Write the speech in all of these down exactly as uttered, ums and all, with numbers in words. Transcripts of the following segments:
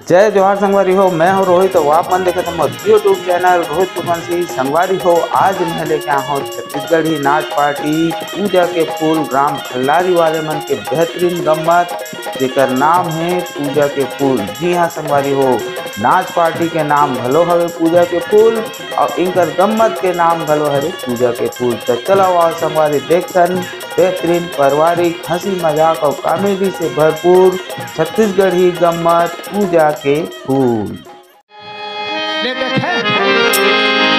जय जोहार संगवारी हो, मैं हूं रोहित अउ आप मन देखत हव मोर YouTube चैनल रोहित कुलवंशी। संगवारी हो, आज मैं लेके आए हूं छत्तीसगढ़ी नाच पार्टी पूजा के फूल ग्राम खल्लारी वाले मन के बेहतरीन गम्मत, जेकर नाम है पूजा के फूल। जी हाँ संगवारी हो, नाच पार्टी के नाम घलो हवे पूजा के फूल अउ इनकर गम्मत के नाम घलो हवे पूजा के फूल। त चलो आओ संगवारी, देखथन बेहतरीन पारिवारिक हंसी मजाक अउ कॉमेडी से भरपूर छत्तीसगढ़ी गम्मत पूजा के फूल। ले देखे,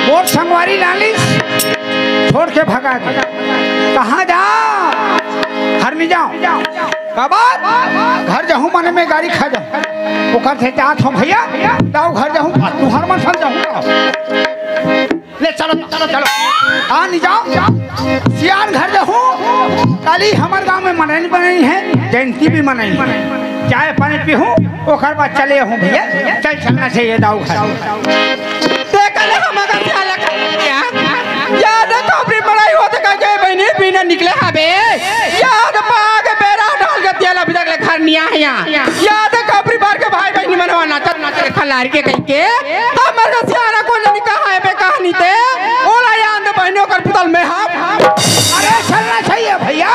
मोर संगवारी लालिस छोड़ के भगा दे। कहाँ जा? घर नहीं जाओ। काबर? घर जाहूँ मने मैं गारी खा जाहूँ। ओकर से जात हूँ भैया, जाओ घर जाहूँ, तुहर मन सन जाहूँ। ले चलो, चलो, चलो। हाँ, नहीं जाओ। सियान घर जाहूँ, काली हमर गांव में मनई बनई है, जयंती भी मनई है। चाय पानी पीहूँ, ओकर बाद चले आहूँ भैया। चल, चलना चाहिए दाऊ घर। ते कले हमर का सियान लग क्या? याद है खपरी बड़ाई होते का गए बहनी बिना निकले हबे। याद पाग बेरा ढाल के तेल अभी तक ले घर नहीं आया। याद है खपरी बार के भाई बहनी मनवा नाचत नाचत खलारी के कहीं के। हमर का सियाना को नहीं कहा है बे कहानी ते। ओला याद बहनी ओकर पुतल में हम। अरे चलना चाहिए भैया,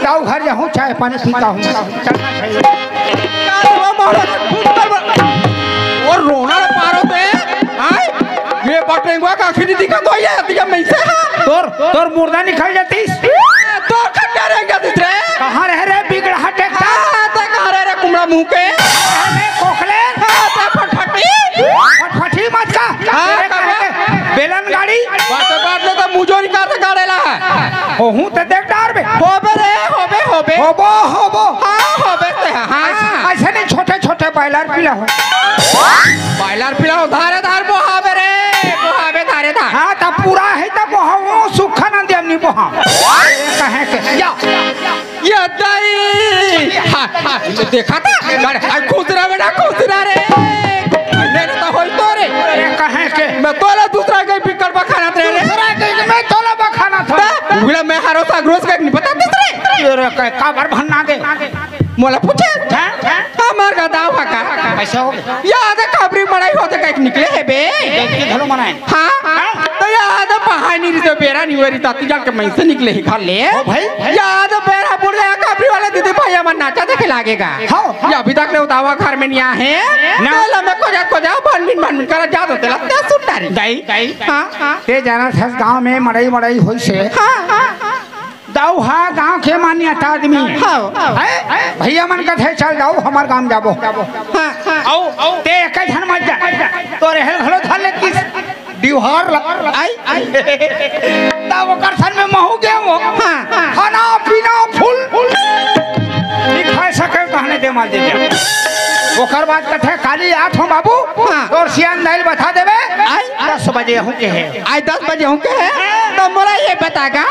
दाऊ घर जाहूँ, चाय पानी पीता हूँ। चलना चाहिए। यार, वो मोहरा पुतल में। और रोना रे पारो ते। हाय। ये बटेंगवा का आखिरी दिखा तो ये दिखा मैं से हाँ। तोर, तोर मुर्दा निकल जातीस। तो खट्टा रहेगा दूसरे। कहाँ रह रे बिगड़ा ट्रैक्टर? हाँ, ते कहाँ रह रे कुमड़ा मुंह के? अरे कोखले, हाँ, ते फटफटी। फटफटी मत का। हाँ, तेरे का कहे के बेलन गाड़ी। बात बात ले तो मुझो निकाल से गाड़ेला। होहूँ तो देख डार बे। होबे रे, होबे, होबे। होबो, होबो। हाँ, होबे ते, हाँ। ऐसे नहीं, छोटे छोटे बॉयलर पिला हो। बॉयलर पिला हो, धारे धार बोहाबे रे, बोहाबे धारे धार। हाँ, तब पूरा है तब बोहाओ, सुखा ना दियम नहीं बोहा। कहे के, या, ये दाई। हाँ, हाँ, ये देखा था? अरे, आई खुश रहा बेटा, खुश रहा रे। मेरे तो होई तो रे। ये कहे के, मैं तोला दूसरा कहीं पिक्चर पर खाना रे रे। दूसरा के मैं तोला बखाना था। बोला मैं हरो साग रोज का नहीं बता दूसरे। ये रे, का, काबर भन्ना दे। मोला पूछे। हैं? हमार का दाव का। कैसे हो गए? याद है खपरी मड़ाई होते कहीं निकले है बे। जबकि घरो मनाए। हाँ, हाँ। तो याद है पहानी रिते बेरा निवरी ताती जाके मैं से निकले ही घर ले। ओ भाई। याद है बेरा बुढ़ गया खपरी वाले दीदी भैया मन नाचा देखे लागेगा। हाँ, हाँ। ये अभी तक ले उतावा घर में नहीं आए हैं। ना। तो लम्बे को जा, को जा, भन मिन, भन मिन करा जा तो तेला ते सुट्टा रे। दाई, दाई। हाँ, हाँ। ते जाना थस गांव में मड़ई मड़ई होई से। हाँ, हाँ, हाँ। दाऊ हा गांव के मान्यता आदमी। हाँ, हाँ। हैं? भैया मन कथे चल दाऊ हमार गांव जाबो। हाँ, हाँ। आओ, आओ। ते एक झन मत जा। तो रहल घलो धर ले किस डिवहार ला। आई, आई। तब ओकर सन में महू गए वो। हाँ, हाँ। खाना पीना फुल। नहीं खा सके कहने दे मार दे दे। ओकर बाद कथे काली आठ हो बाबू। हाँ। तोर सियान दाइल बता देबे। आई। दस बजे हूँ के है। आई दस बजे हूँ के है। तो मोला ये बतागा।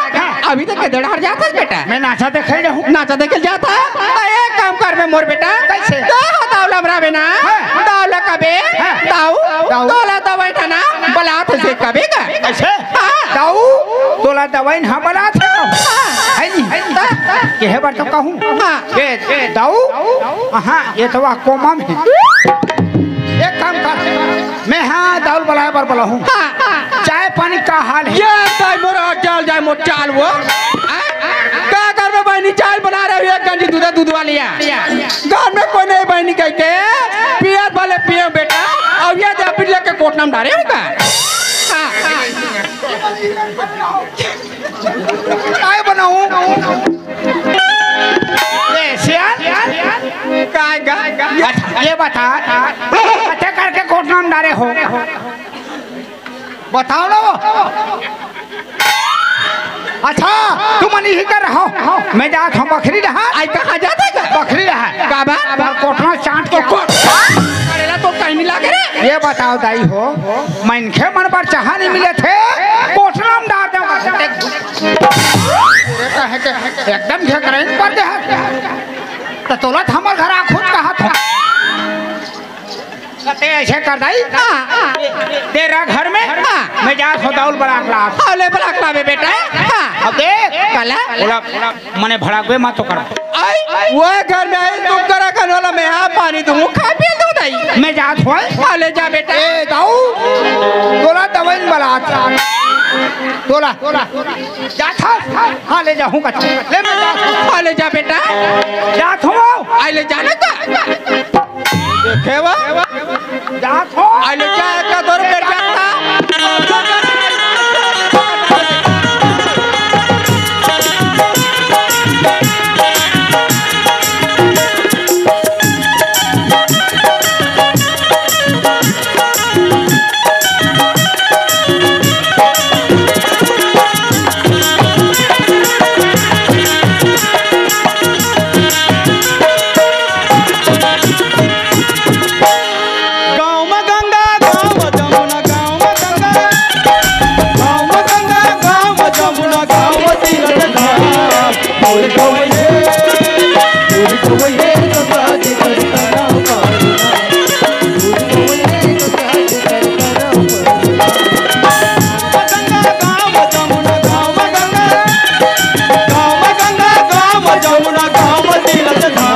अभी तक के दड़हर जाता है बेटा। मैं नाचा देखे जाहूँ। नाचा देखे जाता है। तो एक काम कर बे मोर बेटा। कैसे? तो दाव लमरा बे ना। हाँ। दाव ला कबे। हाँ। दाऊ। दाऊ। तोला दवाई ना बलात से कबे का। कैसे? हाँ। दाऊ, तोला दवाई ना बलात है। हाँ। है नहीं? तो, तो, कहे बर तो कहूँ। हाँ। ए, ए, दाऊ, हाँ, ये तो वह कोमा में। एक काम कर, मैं हाँ दाऊ बलाए बर बोला हूँ। हाँ, हाँ, हाँ। चाय पानी का हाल है? ये चाय मोर चाल जाए मोर चाल वो। हाँ? का कर बे बहनी चाय बना रहे हो एक गंजी दूध दूध वाली है। घर में कोई नहीं बहनी कह के पियर वाले पिए बेटा। अब ये दे पिल्ले के कोटना में डारे होगा। हाँ, हाँ। काय बनाऊं? ए, सियान? काय का? अच्छा, ये बता, अच्छा करके कोटना में डारे हो? बताओ ना वो। अच्छा, तुम मन यही कर रहा हो। मैं जात हूँ बखरी रहा। आई कहाँ जाता है? बखरी रहा। का बा? पर कोटना चाट के तो कोट। करेला तो कहीं नहीं लागे रे। ये बताओ दाई हो, मनखे मन बर चाहा नहीं मिले थे, कोटना में डार दे। एकदम घेकरेन कर दे। तो तोला तो हमर घर आ खुद कहा था। ते ऐसे कर दाई। हाँ, हाँ। तेरा घर में हाँ। मैं जा सो दाउल बलाक ला। हाले बलाक लावे बेटा। हाँ। अब देख। काला? बोला, मने भड़कबे मत तो कर। आई, वो घर में आई, तुम करा खाने वाला मैं हाँ पानी दूँ, खा पी दूँ दाई। मैं जा जात होय? हाँ, ले जा बेटा। ए, दाऊ, तोला दवाई में बलात। तोला, तोला। जात हस? हाँ, ले जाहूँ कथा। ले, मैं जात हूँ। हाँ, ले जा बेटा। जात हूँ। आय, ले जा ना तो। देखे वा? जात हूँ। आय, ले जा, एक दो रुपये जाता। गाँव में गंगा, गाँव में जमुना, गाँव में गंगा, गाँव में गंगा, गाँव में जमुना, गाँव में तीरथ धाम। मोर गवई हे, मोर गवई हे, गंगा जी कर करा पार। मोर गवई हे, गंगा जी कर करा पार। गंगा, गाँव में जमुना, गाँव में गंगा, गाँव में गंगा, गाँव में जमुना, गाँव में तीरथ धाम।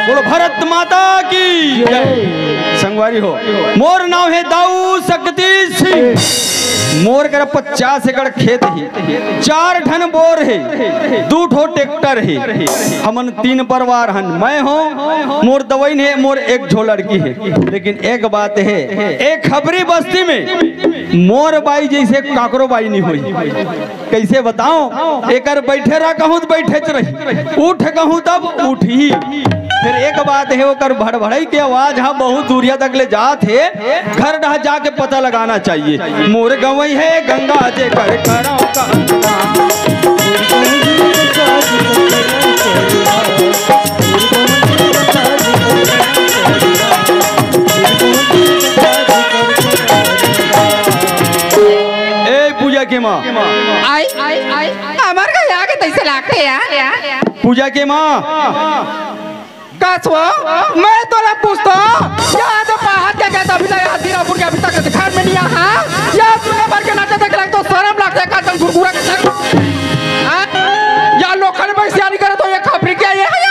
बोलो भारत माता की जय। संगवारी हो, मोर नाम हे दाऊ शक्ति सिंह। मोर करा पचास एकड़ खेत हे, चार ठन बोर हे, दू ठो ट्रैक्टर हे। हमन तीन परिवार हन। मैं हों, मोर दवइन हे, मोर एक झो लड़की हे। लेकिन एक बात हे, ए खपरी बस्ती में मोर बाई जइसे काकरो बाई नइ होही। कइसे बताओं, एकर बइठे रह कहूँ त बइठेच रही, उठ कहूँ तब उठही। फेर एक बात हे, ओकर भड़भड़ई के आवाज ह बहुत दूरिया तक ले जात हे। घर डहर जाके पता लगाना चाहिए। मोर गवई हे गंगा जेकर करौं का। ए पूजा के माँ। आई, आई, आई, हमर का यहाँ के तइसे लागथे यार। पूजा के माँ। कस वो? मैं तोला पूछथों, या तो बाहर के गए, अभी तक हाथी रामपुर के अभी तक घर में नहीं आया। या दुनिया भर के नाचा देख लग तो शर्म लगथे, का तुम गुरगुरा के देख। हाँ? या लोखन में सियानी करे तो ये खपरी क्या ये है या?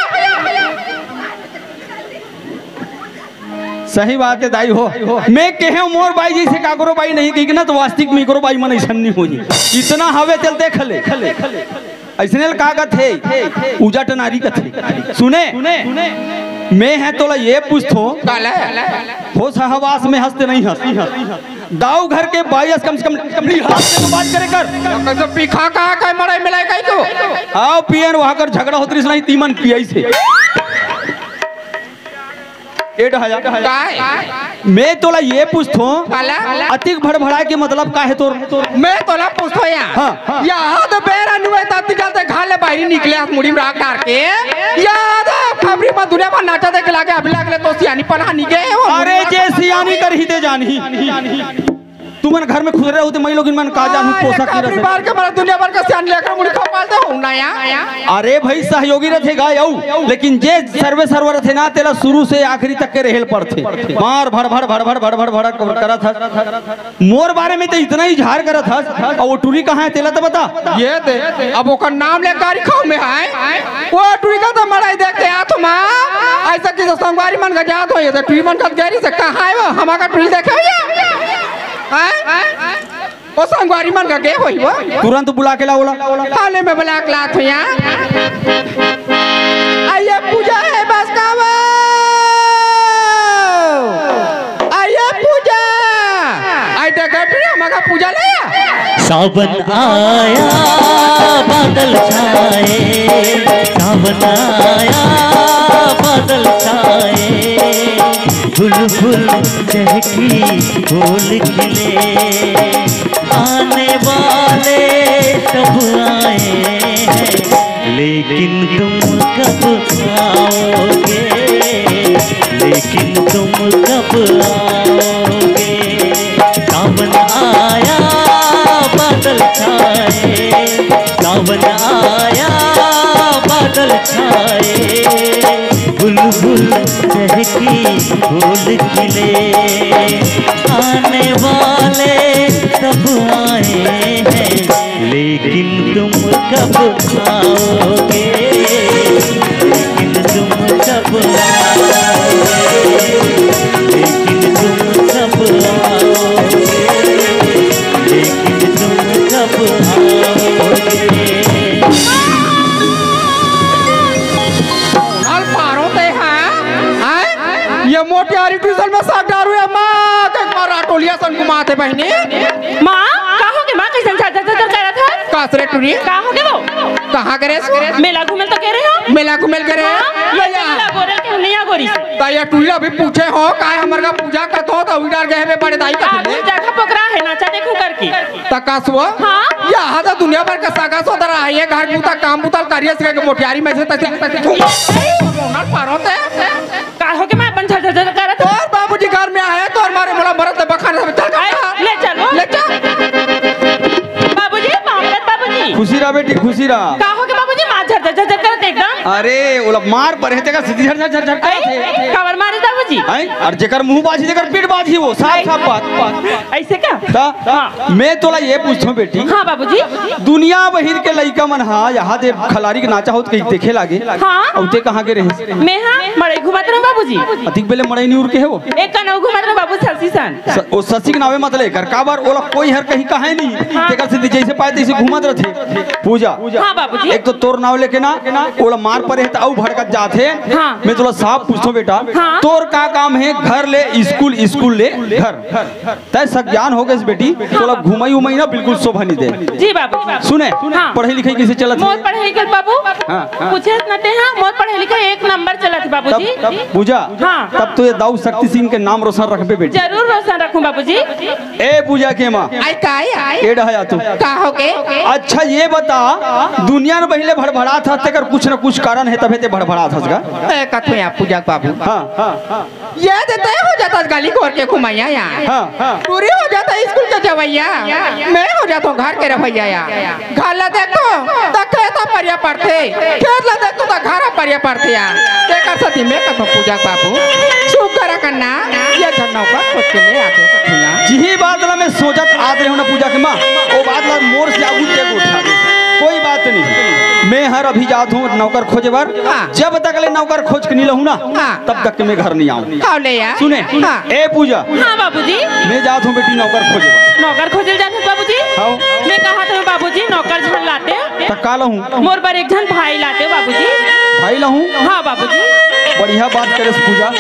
सही बात हे दाई हो, मैं कहेंव मोर बाई जइसे काकरो बाई नहीं कहिके ना, त वास्तविक में एकरो बाई मन अइसन नइ होही। इतना हवे तेला देख ले। अइसने ल का कथे, उजट नारी कथे। सुने, मैं ह तोला ये पूछथों, काला? हो सहवास में हँस ते नइ हँस? दाऊ घर के बाई अस कम से कम लिहाज से तो बात करे कर। कइसे पीखा कहा का मड़ई मिलाई कही तो? आओ पियन वहाँ कर झगड़ा होत रहिस नहीं, तीमन पियाइस हे। ए डहर। काय? मैं तोला ये पूछथों, काला? अतिक भड़भड़ाए के मतलब का हे तोर? मैं तोला पूछथों या। हाँ। या तो बेरा नुए ताती चलते घर ले बाहिर निकले हस मुड़ी में राख डार के। या तो खपरी में दुनिया भर नाचा देख लागे, अभी लागले तो सियानी पना निके हो। अरे जे सियानी करही ते जानही। तुमन घर में खुसरे रहो त मइलोगिन मन का जानहू हाँ, पोसा ये खपरी बार के मारा दुनिया भर का सियान लेकर मुड़ी खपाल दे हो ना या। अरे भाई, सहयोगी रथे गा अउ, लेकिन जे सर्वे सर्व रथे ना, तेला शुरू से आखिरी तक के रहेल पड़थे। मार भड़ भड़ भड़ भड़ भड़ भड़ भड़ करत हस। मोर बारे में त इतना ही झार करत हस, अउ वो टुरी कहाँ हे तेला त बता। ये दे, अब ओकर नाम ले गारी खाओ में आए। वो टुरी का तो मड़ई देख के आ तुम, अइसा कि संगवारी मन का जात हो, ये तो टुरी मन का गैरी से कहाँ हे वो, हमारा टुरी देखे हो ये? हैं? ओ संगवारी मन का गे होही वो? तुरंत बुला के ला ओला। हाले में बुला के लात हों या। आइए पूजा हे बस का वो। आइए पूजा। आई देख गए फिर हमारा पूजा ले या। सावन आया, बादल छाए, सावन आया, बादल छाए, बुलबुल चहकी, फूल खिले, आने वाले कब आए हैं, लेकिन तुम कब आओगे, लेकिन तुम कब आओगे? सावन आया, बादल छाए, सावन आया, बादल छाए, बुलबुल आओगे, लेकिन तुम सब आओगे, लेकिन तुम सब आओगे, लेकिन तुम सब आओगे। हल पारो ते हैं? हैं? ये मोटियारी ट्यूशन में साग डारू है माँ, देख मारा टोलिया सन घुमाते बहिनी। माँ, का होगे माँ, कइसन झर झर झर झर करत हस? कास रे टुरी। का होगे वो? कहाँ गे रेहेस? मेला घूमे ल तो गे रेहे हँव। मेला घूमे ल गे रेहे? हाँ, ले ये जा। मेला गोरे ल के नइ आ गोरी से। त ये टुरी अभी पूछे हो, काय हमर घर पूजा करत हो, त उही डर गे हे बड़े दाई का बाबू, जगह पोकरा हे, नाचा देखहूँ करके। त का सो? हाँ। ये हा त दुनिया भर के सगा सोदरा हे, ये घर बूता, काम बूता ल करिया से के मोटियारी में से तैसे, तैसे, तैसे, पारो ते। का होगे माँ, अपन झर झर झर करत हस? तोर बाबूजी घर में आहे, तोर मारे मोला मरत ले बखान सब चल ए, ले चल वो। ले चल। बाबूजी, पाँव परत बाबूजी। खुशी रह बेटी, खुशी रह। का होगे बाबूजी, माँ झर झर झर झर करत एकदम? अरे, ओला मार परे हे, तेकर सेती झर झर झर झर करत हे। ए, काबर मारे बाबूजी? हैं? अउ जेकर मुँह बाजी, तेकर पीठ बाजी वो, साफ साफ बात। अइसे का? त हाँ। मैं तोला ये पूछथों बेटी। हाँ बाबूजी। दुनिया बहिर के लइका मन हा, ये दे खलारी के नाचा होत कहीं देखे लागे। हाँ। अउ ते कहाँ गे रेहेस? मैं हा मड़ई घूमत रहेंव बाबूजी। अतिक बेले मड़ई निउर के हे वो? एक कनऊ घूमत रहेंव बाबू, ससी सन। स-, ओ ससी के नावे मत ले कर, काबर ओला कोई हर कहीं कहे नहीं। हाँ। तेकर सेती जइसे पाए तइसे घूमत रथे। पूजा। हाँ बाबूजी। एक तो तोर नाव लेके ना, ओला मार परे हे त अउ भड़कत जात हे। हाँ। मैं तोला साफ पूछथों बेटा, हाँ। तोर का काम हे घर ले स्कूल, स्कूल ले घर? तैं सज्ञान हो गेस बेटी, तोला घुमई उमई ना बिल्कुल शोभा नइ दे। जी बाबू। सुने, हाँ। पढ़ई लिखई कइसे चलत हे? मोर पढ़ई लिखई बाबू, हाँ, हाँ। पूछे न ते हाँ, मोर पढ़ई लिखई एक नंबर चलत हे बाबूजी। तब, तब पूजा, हाँ। तब तो ये दाऊ शक्ति सिंह के नाम रोशन रखबे बेटी। जरूर रोशन रखहूँ बाबूजी। ए पूजा के माँ। आय का आय? ए डहा आ तो। का होगे? अच्छा ये बता, दुनिया में पहिले भड़भड़ात हस, तेकर कुछ न कुछ कारण हे, तभे ते भड़भड़ात हस गा। ए, कथों या पूजा के बाबू। हाँ, हाँ, हाँ। ये दे तैं हो जाथस गाली घोर के घुमइया या। हाँ, हाँ। टूरी हो जाथस स्कूल के जवइया। मैं हो जाथों घर के रहइया या। घर ला देखथों त खेत ह परिया परथे, खेत ला देखथों त घर ह परिया परथे या। तेकर सेती मैं कथों पूजा के बाबू, सुग्घर कन ना, ये झन नौकर खोज के ले आते भैया। जिही बात ला मैं सोचत आत रहेंव ना पूजा के माँ, ओ बात ला मोर से आगू ते उठा दे। कोई बात नहीं, मैं हर अभी जात हूँ नौकर खोजे बर। हाँ। जब तक ले नौकर खोज के नइ लहूँ ना, हाँ। तब तक के मैं घर नइ आऊँ। हव ले या। सुने, हाँ। ए पूजा, हाँ बाबूजी। मैं जात हूँ बेटी नौकर खोजे बर। नौकर खोजे ल जात हस बाबूजी? हव। मैं कहत हँव बाबूजी, नौकर झन लाते। त का लहूँ? मोर बर एक झन भाई लाते बाबूजी। भाई लहूँ? हाँ बाबूजी। बढ़िया बात करेस पूजा।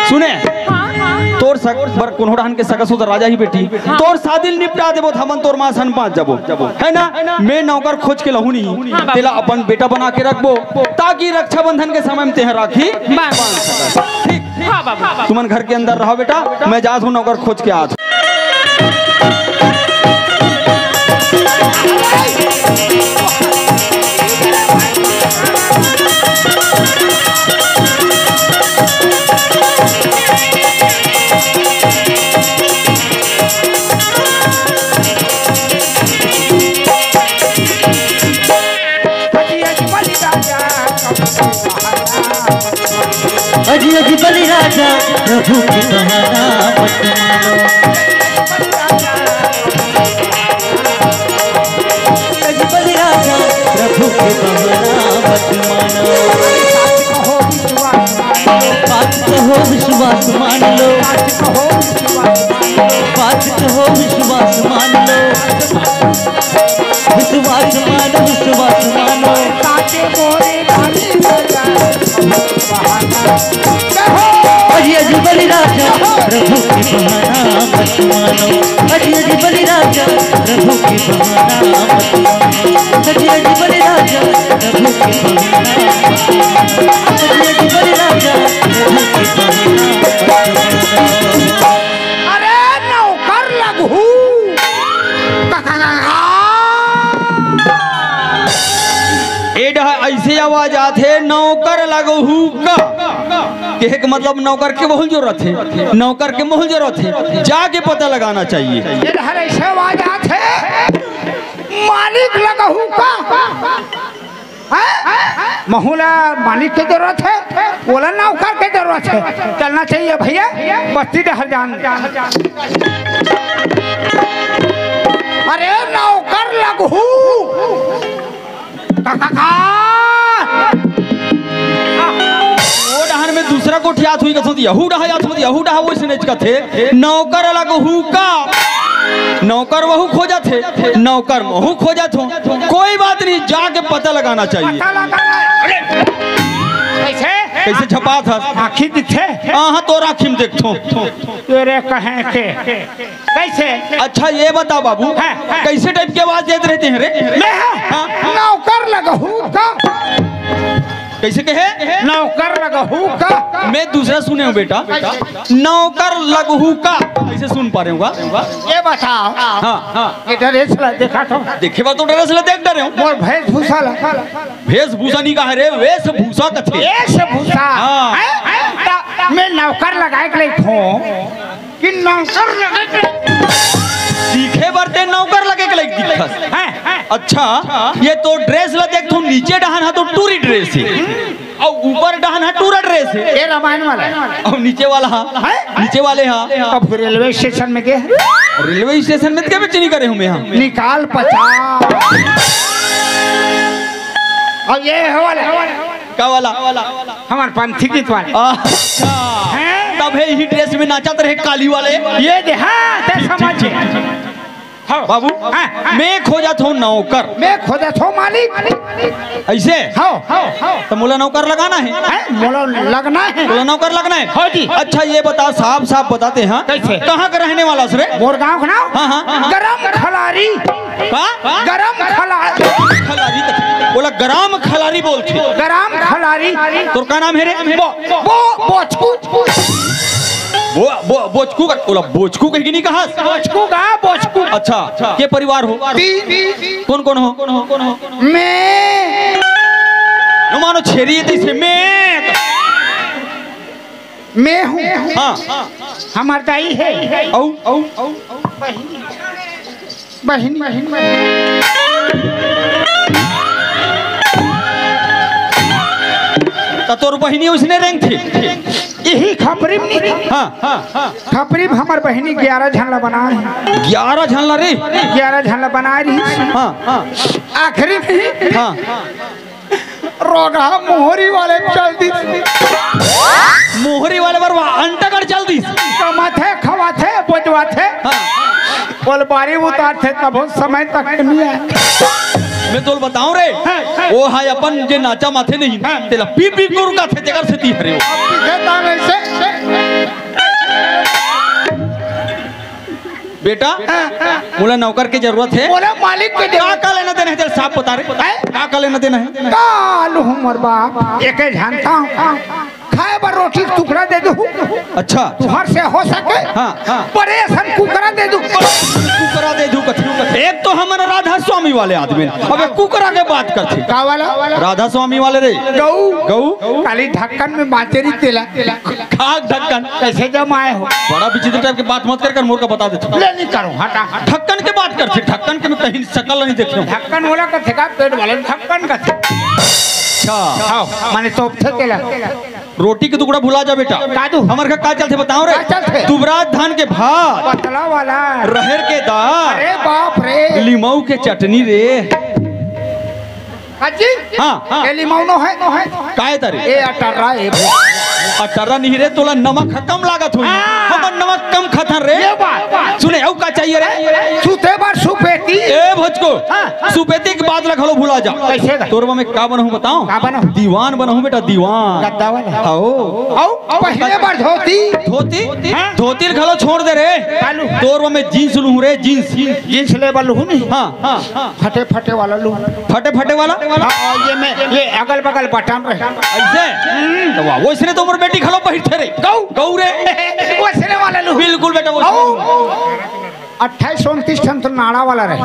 सुने, हाँ, हाँ। तोर सग बर कोनो डहन के सगा सोदर आ जाही बेटी। हाँ। तोर शादी ल निपटा देबो त हमन तोर माँ सन बाँच जाबो। हे ना? मैं नौकर खोज के लहूँ नहीं। हाँ, बाबू। तेला अपन बेटा बना के रखबो, ताकि रक्षाबंधन के समय में तेह राखी बांध। ठीक। हाँ, बाबू। तुमन घर के अंदर रहा बेटा, मैं जात हूँ नौकर खोज के आत हूँ। अजी अजी बलि राजा, प्रभु के कहना मत मानो। अजी बलि राजा, प्रभु के कहना मत मानो। बात कहो विश्वास मान लो, बात कहो विश्वास मान लो, विश्वास मान लो, विश्वास मान, विश्वास मानो। अजी अजी बलि राजा, प्रभु के कहना मत मानो। अजी अजी बलि राजा, प्रभु के कहना मत मानो। अजी अजी बलि राजा, प्रभु के कहना मत मानो। अजी अजी बलि राजा, प्रभु के कहना मत मानो। अरे नौकर लगहू। ए डहा अइसे आवाज आथे, "नौकर लगहू का?" कहे के मतलब नौकर के बहुत जरूरत हे, नौकर के बहुत जरूरत हे, जाके पता लगाना चाहिए। ए डहर अइसे आवाज आथे, "मालिक लगहू का?" हैं? महू ला मालिक के जरूरत हे, ओला नौकर के जरूरत हे। चलना चाहिए भैया, बस्ती डहर जान। अरे नौकर लगहू। का, का, का? वो डहर में दूसरा गोठियात होही कथों, यहू डहा जात हों, यहू डहा वइसने कथे, नौकर लगहू का, नौकर वहू खोजत हे, नौकर महू खोजत हों। कोई बात नहीं, जाके पता लगाना चाहिए। पता लगाना। अरे, कैसे? कैसे झपात हस? आँखी दिखे? हाँ, हाँ, तोर आँखी में देखथों। तेरे कहें के। कैसे? अच्छा, ये बता बाबू, हाँ, हाँ। कैसे टाइप की आवाज देत रहते हैं रे? मैं हाँ? हाँ। नौकर लगहू का। कैसे कहे? नौकर लगहू का। मैं दूसरा सुने हूँ बेटा। कैसे? नौकर लगहू का। कैसे सुन पा रहे होगा? ये बताओ। हाँ, हाँ। ये ड्रेस ला देखा तो। देखे बात तो ड्रेस ला देख डरे हूँ। मोर वेशभूषा ला। वेशभूषा नहीं कहा रे, वेशभूषा कथे। वेशभूषा। हाँ। हैं? त मैं नौकर लगाए के लइक हों कि नौकर लगे के लइक? सीखे बर ते नौकर लगे के लइक दिखस। हैं? अच्छा, ये तो ड्रेस ला देख, तू नीचे डहन हा तो टूरी ड्रेस हे, अउ ऊपर डहन हा टूरा ड्रेस हे। ये रामायण वाला हे। अउ नीचे वाला हा? हैं? नीचे वाले हा? अब रेलवे स्टेशन में गे। रेलवे स्टेशन में तो कभी चीनी करे हूँ मैं हा। निकाल पचास। अब ये हे वाला। का वाला? हमार पंथी गीत वाले। अच्छा। हैं? तभे इही ड्रेस में नाचत रहे काली वाले। ये दे, हाँ, ते ठीक, समझ। ठीक, ठीक। हाँ। बाबू, हाँ, हाँ। मैं खोजत हों नौकर। मैं खोजत हों मालिक। ऐसे? हाँ। त मोला नौकर लगाना हे। हैं? मोला लगना हे। मोला नौकर लगना हे। हाँ जी। अच्छा, ये बता, साफ साफ बताते हैं। कैसे? कहाँ का रहने वाला हस रे? मोर गाँव का नाम? हाँ, हाँ। गरम खलारी। का? गरम खलारी। खलारी कथे। बोला, गरम खलारी बोलथे। गरम खलारी। तोर का नाम हे रे? बो-, बो-, बोचकू। बो-, बो-, बोचकू का, बोला, बोचकू कहे कि नहीं कहा? बोचकू का, बोचकू। अच्छा, के परिवार हो? तीन। कौन कौन हो? मैं। न मानो छेरी हे तइसे मैं। मैं हूँ। हाँ। हमार दाई हे। अउ? बहिनी। बहिनी। त तोर बहिनी वइसने रेंगथे। इही खपरी में नहीं। हाँ, हाँ, हाँ। खपरी में हमार बहिनी ग्यारह झन ला बनाए हे। ग्यारह झन ला रे? ग्यारह झन ला बनाए रहिस। हाँ, हाँ। आखिरी में हाँ। रोगहा मोहरी वाले चल दिस। मोहरी वाले बर वहाँ अंटागढ़ चल दिस। कमाथे, खवाथे, बोजवाथे। हाँ। बोल बारी उतारथे तभो समय तक नहीं आए। मैं तोल बताऊं रे, हाँ, हाँ। वो हा अपन जे नाचा माथे नहीं, हाँ। तेला पी पी गुरकाथे, तेकर सेती हरे वो। पीथे ताम ऐसे। बेटा, हाँ, हाँ। मोला नौकर के जरूरत हे। मोला मालिक के का, जरूरत। का लेना देना हे तेला साफ बता रे। हैं? का, का लेना देना हे? का लूहूं मोर बाप, एके जानता हूँ। खाए बर रोटी के टुकड़ा दे दू। अच्छा। तुहर से हो सके। हाँ, हाँ। बड़े असन कुकरा दे दू। कुकरा दे दू कथी? एक तो हमन राधा स्वामी वाले आदमी, अब एक कुकरा के बात करथे। का वाला? राधा स्वामी वाले रे। गऊ। गऊ। काली ढक्कन में बांचे रही तेला। खाक ढक्कन। कैसे जमाए हो? बड़ा विचित्र टाइप के बात मत कर, कर मोर का बता देथे। ले नहीं करूँ, हटा। ढक्कन के बात करथे, ढक्कन के मैं कहीं सकल नहीं देखे हूँ। ढक्कन वाला कथे का, पेट वाले ढक्कन कथे। अच्छा। हाँ, माने तोपथे तेला। रोटी के टुकड़ा भुला जा बेटा। का दू? हमर घर का चलथे बताओ रे। का चलथे? दुबराज धान के भात। पतला वाला। रहेर के दाल। अरे बाप रे। लिमऊ के चटनी रे। अजी? हाँ, हाँ। ए लिमऊ नो हे? काय तारे? ए अटर्रा, ए भो-, अटर्रा नहीं रे, तोला नमक ह कम लागत होही। हाँ। हमन नमक कम खाथन रे। ये बात। सुने, अउ का चाहिए रे? सुते बर सुपेती। ए भोजको, हाँ, हाँ। सुपेती के बात ला घलो भुला जा। कैसे गा? तोर बर में का बनाहूँ बताओ? का बनाहूँ? दीवान बनाहूँ बेटा, दीवान। गद्दा वाला। हाँ हो। अउ पहिरे बर धोती। धोती? हाँ। धोती ल घलो छोड़ दे रे। कालू। तोर बर में जींस लूहूँ रे, जींस। जींस ले बर लूहूँ नहीं। हाँ, हाँ। फटे फटे वाला लू। फटे फटे वाला? हाँ, ये में, ये अगल बगल बटन रहे। ऐसे? हम्म। तो वाह, वैसने तो मोर बेटी घलो पहिरथे रे। गऊ? गऊ रे। वैसने वाला लू। बिल्कुल बेटा, वैसने। अउ? अट्ठाईस उनतीस ठन तो नाड़ा वाला रहे।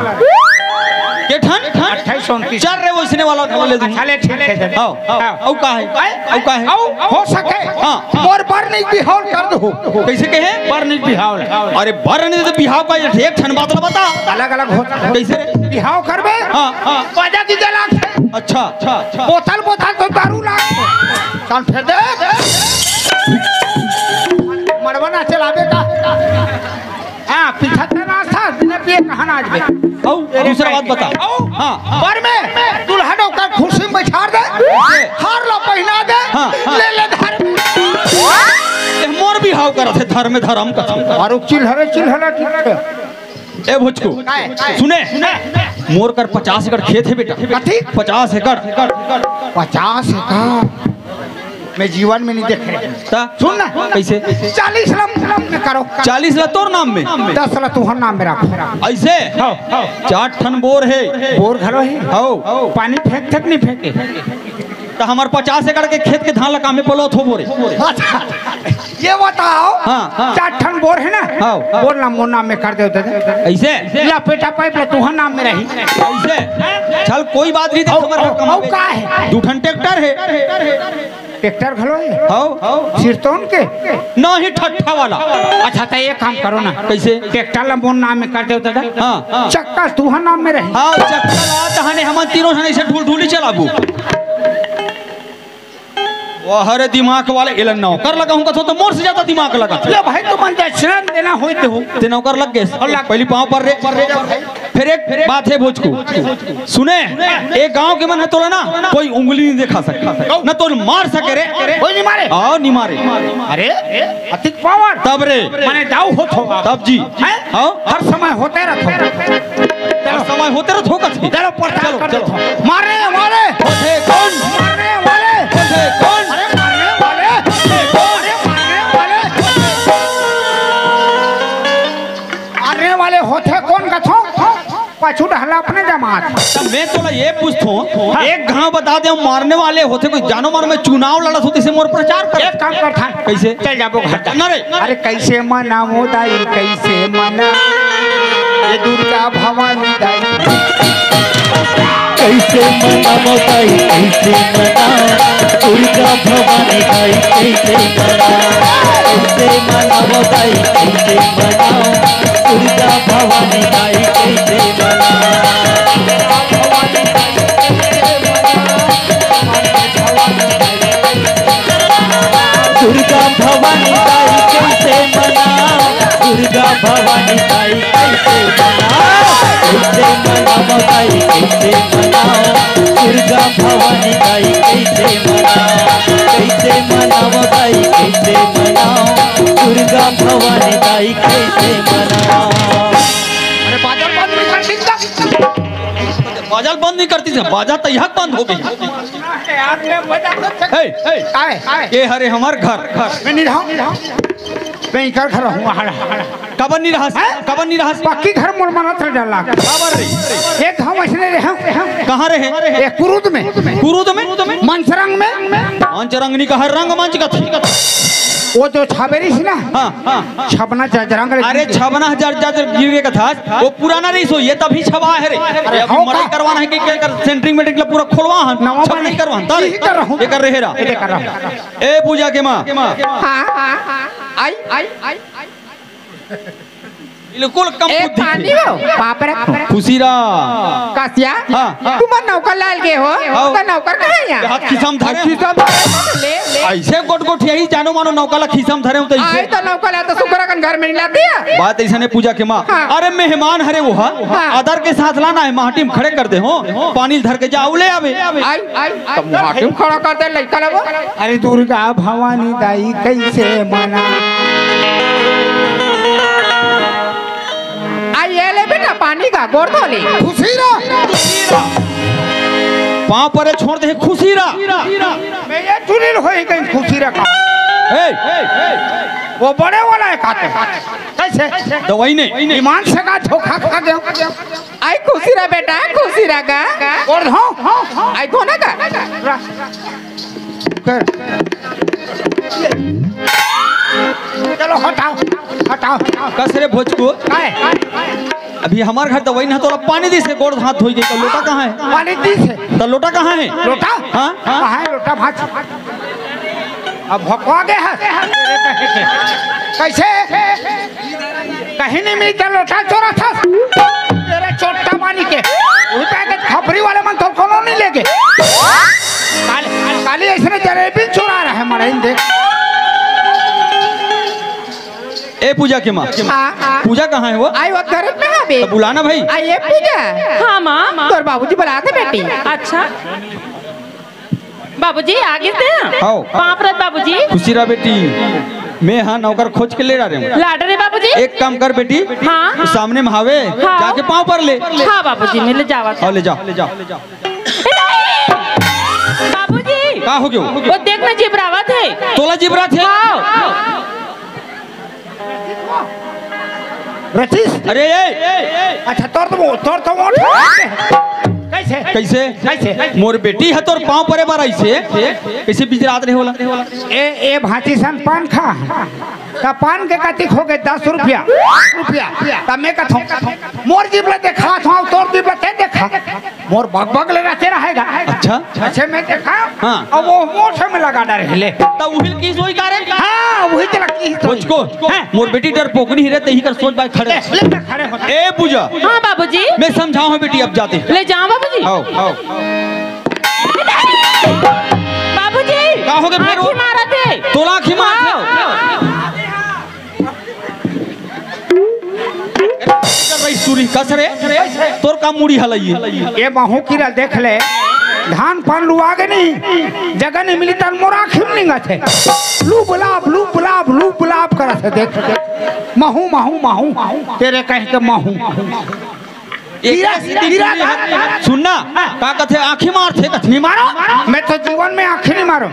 के ठन? अट्ठाईस उनतीस। चल रे, वैसने वाला घलो ले दूँ। अच्छा, ले, ठीक है, चल। हाँ। हाँ। अउ का हे? अउ का हे? अउ हो सके। हाँ, हाँ। मोर बर नहीं बिहाव ल कर दू। कैसे कहे? बर नहीं बिहाव ल। अरे बर नहीं तो बिहाव का एक ठन बात ला बता। अलग अलग होथे। कैसे रे? बिहाव करबे? हाँ, हाँ। बाजा DJ लागथे। अच्छा, अच्छा, अच्छा। बोतल बोतल तो दारू लागथे। चल फेर दे। मड़वा नाचे ल आबे का? हाँ, पीछा ते नाचथा, बिना पिए कहाँ नाचबे? अउ, दूसरा बात बता। अउ, हाँ, हाँ। बर में, दूल्हा नौकर हार दे, हार ला पहिना दे, हाँ, हाँ। ले ले धर। ए, मोर बिहाव करत हे, धर में धरम कथम। अरे चिल्हरे चिल्हरा ठीक हे। ए भोजकू, काय? सुने, मोर कर पचास एकड़ खेत हे बेटा। कथी? पचास एकड़। पचास एकड़? मैं जीवन में नहीं देखे। ता? सुन ना। कैसे? चालीस ला मोर नाम में करो। चालीस ला तोर नाम में? दस ला तुहर नाम में रखो। ऐसे? हाँ। चार ठन बोर हे। बोर घलो हे? हाँ। पानी फेंक थक नहीं फेंके? तो हमार पचास एकड़ के खेत के धान ला कामे पलो थो बोरे। अच्छा, ये बताओ, हाँ, हाँ। चार ठन बोर हे ना? हाँ। बोर ला मोर नाम में कर दे दादा। ऐसे? या पेटा पाइप ला तुहर नाम में रही। ऐसे? चल कोई बात नहीं, देख हमार घर कमावे। का हे? दू ठन ट्रैक्टर हे। ट्रैक्टर घलो हे? हाँ। सिरतोन के? नहीं, ठट्ठा वाला। अच्छा, तो एक काम करो ना। कैसे? ट्रैक्टर ला मोर नाम में कर दे दादा। हाँ। चक्का तुहर नाम में रही। हाँ, चक्का ला तहने हमन तीनों झन ऐसे ढुलढुली चलाबू। वाह रे दिमाग वाले, एला नौकर लगाहूं कथो तो मोर से ज्यादा दिमाग लगा। ले भाई, तुमन दक्षिणा देना होय ते हो। ते नौकर लग गेस। और लग। पहली पाँव पर रे। फिर एक बात हे भोजकू, सुने, एक गांव के मन हे तोला ना कोई उंगली नहीं दिखा सके, ना तो मार सके रे। कोई नहीं मारे? आओ नहीं मारे। अरे, अतिक पावर। तब रे। माने दाऊ होत होगा। तब जी। हैं? हाँ? हर समय होते रहते हो। हर समय होते रहते हो कथी? चलो, प्रचार चलो, कर चलो। देते हो। मारने वाले होते कौन? मारने वाले होते कौन? अरे मारने वाले होते कौन? अरे मारने वाले होते कौन? मारने वाले होते कौन कथो? पाछू डहला अपने जमात। तब मैं तोला ये पूछथो, हाँ। एक घाव बता दे, मारने वाले होते कोई जानो मार में चुनाव लड़त होते से मोर प्रचार कर। एक काम कर था। कैसे? चल जाबो घर तक। ना रे। अरे कैसे मनावो दाई, कैसे मना, ये दुर्गा भवानी दाई। कैसे मनावो दाई, कैसे मना, दुर्गा भवानी दाई, कैसे मना, कैसे मनावो दाई, कैसे मना, दुर्गा भवानी दाई, कैसे मना। दुर्गा भवानी दाई कैसे मनाओ, दुर्गा भवानी दाई कैसे मनाओ, कैसे मनाओ दाई कैसे मनाओ, दुर्गा भवानी दाई कैसे मनाओ, कैसे मनाओ दाई कैसे मनाओ, दुर्गा भवानी दाई कैसे मनाओ। अरे बाजा बंद नहीं करती, बाजा बंद नहीं करती, बाजा तो यहाँ बंद हो गई। हे, हे, काय? ये हरे हमार घर। मैं नहीं रहूं। मैं इकर घर रहूं, हाड़ा। कबर नहीं रहस? हैं? कबर नहीं रहस? पक्की घर मोर मना चल जाला। कबर रे? एक हम ऐसने रहे। कहाँ रहे? ये कुरुद में। कुरुद में? मंचरंग में। मंचरंग नहीं कहा, रंग मंच का थी। वो जो छाबेरी थी ना? हाँ, हाँ। छबना जजरंग रे अरे गिर गे। छबना हजार जजर गिर गे कथास, वो पुराना रईस हो, ये तभी छबा हे रे। अरे ये अभी हो मरई का? करवाना हे कि क्या कर, सेंटरिंग मेटरिंग ला पूरा खोलवा हन, नवा छबना बने। ही करवा हन, तारे। यही कर रहा हूँ। ये कर रहे रा। ये कर रहा हूँ। ए पूजा के माँ, हाँ, हाँ, हाँ, आई, आई, आई, आई। बिल्कुल कम ए, बुद्धि पानी के। हो, पाप रखो। खुशी रहा। कसिया, हाँ, हाँ। तुम नौकर लाल के हो, हाँ। तो नौकर कहाँ है यहाँ? हाथ खिसम धरे। खिसम धरे। ले, ले। ऐसे गोट गोट यही जानो मानो नौकर ला खिसम धरे हो तो आए ऐसे। तो नौकर ला तो सुकरा कन घर में नहीं लाती है। बात ऐसा नहीं पूजा के माँ। हाँ। अरे मेहमान हरे वो हा। हाँ। आदर के साथ लाना है, माटी में खड़े कर दे हो, पानी धर के जाओ ले आवे। आई, आई, आई। तब माटी में खड़ा कर दे लड़का लगो। अरे दुर्गा भवानी दाई कैसे मना। आ ये ले बेटा पानी का गोड़ धो ले। खुशी रहा। पाँव परे छोड़ दे, खुशी रहा। मैं ये चुनिल होई गई खुशी रहा। ए, वो बड़े वाला है खाते। कैसे? दवाई नहीं। ईमान से का धोखा खा गया। आई खुशी रहा बेटा, खुशी रहा का। गोड़ धो। आई धो ना का। कर। चलो हटाओ, हटाओ। कस रे भोजको। काय? अभी हमार घर दवाई ना तोला पानी दिस हे, गोड़ हाथ धोई गई, तो लोटा कहाँ है? पानी दिस हे। तो लोटा कहाँ है? लोटा? हाँ? कहाँ है लोटा भांज? अब भकवा गए है। कैसे? कहीं नहीं मिलता लोटा चोरा था। तेरे चोट्टा पानी के। वही पैकेट खपरी वाले मन तो कोनो नहीं लेके। काल-, काली ऐसने जलेबी चुरा रहे मड़ाइन दे। ए पूजा के माँ, हाँ, हाँ। पूजा कहाँ है वो? आई वो घर में है बे। तो बुलाना भाई। आई ये पूजा। हाँ माँ। तोर बाबूजी बुलाते बेटी। अच्छा। बाबूजी, आ गिस ते? हव। पाँव परत बाबूजी। खुशी रह बेटी, मैं हा नौकर खोज के ले आ रहे हूँ। लाडो रे बाबूजी। एक काम कर बेटी, हाँ। सामने में हावे, हाँ। जाके पाँव पर ले। हाँ बाबूजी, मैं ले जावत हव। ले जा। बाबूजी। का हो गयो? वो देख ना, जिबरावत हे। तोला जिबरात हे? हाँ। रचिस? अरे ए! अच्छा, तोर तो मो-, तोर तो मोट। कैसे? कैसे? कैसे? मोर बेटी ह तोर पाँव परे बर आइसे, कैसे बिजरात रहे होला? ए, ए भांची सन पान खा। त पान के कतिक हो गे? दस रुपया। रुपया। त मैं कथों, मोर जीभ ल देखाथों, तोर जीभ ल ते देखा। मोर बग बग ले रहते रहेगा। अच्छा। अच्छा, मैं देखा। हाँ। अब वो मोठे में लगा डरे ले। त उहिल की सोई का रे? हाँ, वही तेला की सोई। मुझको। हैं? मोर बेटी डरपोकनी ही रे, तेही कर सोच बाय खड़े। ले, ले, खड़े हो। ए पूजा। हाँ बाबूजी। मैं समझाऊँ हूँ बेटी, अब जाते। ले जाओ बाबूजी। आओ, आओ। बाबूजी। का हो गे फेर? आँखी मारत हे। तोला आँखी मारत हे? हाँ। कर रही सूरी कस रे, तोर का मुड़ी हलइए। ए महू कीरा देख ले, धान पान लुआ गे नहीं, जगह नहीं मिली तन मोर आँखी में निंगत हे। लू बुलाब, लू बुलाब, लू बुलाब करत हे देख। महू, महू, महू, तेरे कह के महू। एक कीरा, ऐसी कीरा, कीरा। सुन ना, का कथे आँखी मारथे, कथनी मारो। मैं तो जीवन में आँखी नहीं मारो।